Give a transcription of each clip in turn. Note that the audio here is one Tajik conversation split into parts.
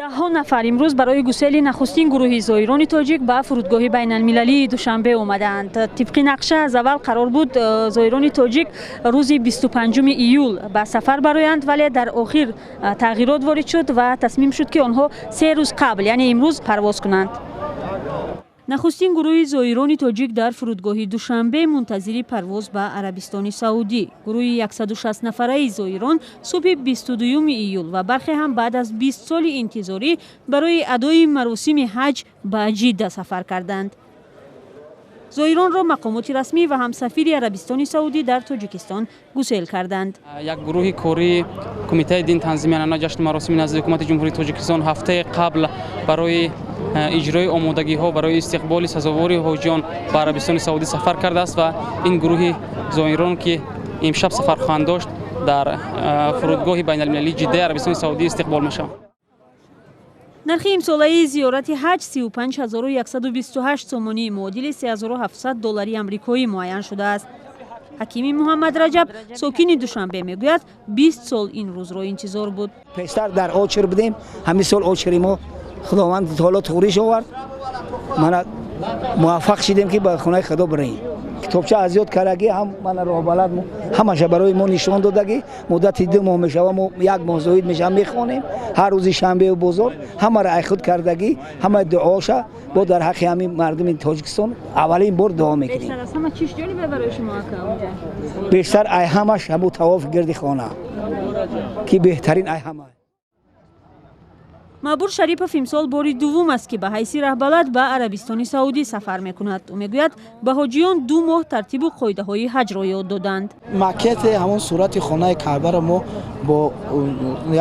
Даҳҳо нафар имрӯз барои гусели нахустин гурӯҳи зоирони тоҷик ба фурудгоҳи байналмилалии Душанбе омадаанд. Тибқи нақша, аз аввал қарор буд, зоирони тоҷик рӯзи 25 июл ба сафар бароянд, вале дар охир тағйирот ворид шуд ва тасмим шуд, ки онҳо 3 рӯз қабл, яъне имрӯз, парвоз кунанд. Нахустин гурӯҳи зоирони тоҷик дар фурудгоҳи Душанбе мунтазири парвоз ба Арабистони Саудӣ. Гурӯҳи 160 нафараи зоирон субҳи 22 июл ва бархе ҳам баъд аз 20 соли интизорӣ барои адои маросими ҳаҷ ба Ҷидда сафар карданд. Зоиронро мақомоти расмӣ ва ҳам сафири Арабистони Саудӣ дар Тоҷикистон гусел карданд. Як гурӯҳи кории Кумитаи дин, танзими анъана, ҷашну маросими назди Ҳукумати Ҷумҳурии Тоҷикистон ҳафтаи қабл барои иҷрои омодагиҳо барои истиқболи сазовори ҳоҷиён ба Арабистони Саудӣ сафар кардааст ва ин гурӯҳи зоирон, ки имшаб сафар хоҳанд дошт, дар фурудгоҳи байналмилалии Ҷиддаи Арабистони Саудӣ истиқбол мешаванд. Нархи имсолаи зиёрати ҳаҷ 35 128 сомонӣ, муодили 3700 доллари амрикоӣ муайян шудааст. Ҳакими Муҳаммад Раҷаб, сокини Душанбе, мегӯяд, 20 сол ин рӯзро интизор буд. Пештар дар очер будем. Ҳамин сол очери мо Худованд таоло туғриш овард, мана муваффақ шидем, ки ба хонаи Худо бирем. Китобча аз ёд кардагӣ, ҳам мана роҳбалад ҳамаша барои мо нишон додагӣ. Муддати 2 моҳ мешава, мо як моҳ зоид мешава, мехонем ҳар рӯзи шанбеу бозор. Ҳамаро ай худ кардагӣ, ҳама дуоша бо дар ҳаққи ҳамин мардуми Тоҷикистон аввалин бор дуо мекунем. Бештар ай ҳамаш ҳаму тавофи гирди хона, ки беҳтарин ай ҳама. Маъбур Шарипов имсол бори дуввум аст, ки ба ҳайси раҳбалад ба Арабистони Саудӣ сафар мекунад. Ӯ мегӯяд, ба ҳоҷиён 2 моҳ тартибу қоидаҳои ҳаҷро ёд доданд. Макети ҳамон сурати хонаи Каъбаро мо бо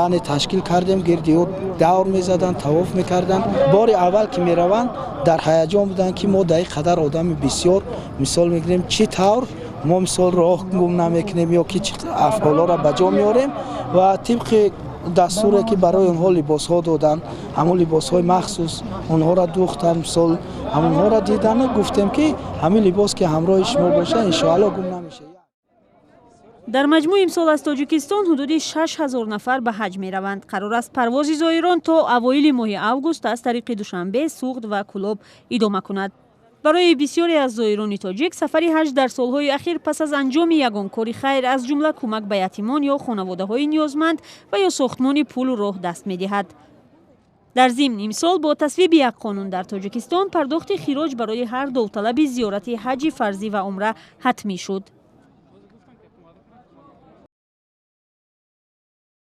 яъне ташкил кардем, гирди ӯ давр мезаданд, тавоф мекарданд. Бори аввал ки мераванд, дар ҳаяҷон буданд, ки мо дар ин қадар одами бисёр, мисол мегирем, чӣ тавр мо, мисол, роҳ гум намекунем ё ки чӣ афъолҳоро ба ҷо меорем. Ва тибқи дастуре ки барои онҳо либосҳо доданд, ҳамон либосҳои махсус онҳоро дӯхтанд, мисол, ҳамонҳоро дидану гуфтем, ки ҳамин либос ки ҳамроҳи шумо бошад, иншоалло гум намешавад. Дар маҷмӯъ имсол аз Тоҷикистон ҳудуди 6000 нафар ба ҳаҷ мераванд. Қарор аст, парвози зоирон то авоили моҳи август аз тариқи Душанбе, Суғд ва Кӯлоб идома кунад. Барои бисёре аз зоирони тоҷик сафари ҳаҷ дар солҳои ахир пас аз анҷоми ягон кори хайр, аз ҷумла кӯмак ба ятимон ё хонаводаҳои ниёзманд ва ё сохтмони пулу роҳ даст медиҳад. Дар зимн, имсол бо тасвиби як қонун дар Тоҷикистон пардохти хироҷ барои ҳар довталаби зиёрати ҳаҷи фарзӣ ва умра ҳатмӣ шуд.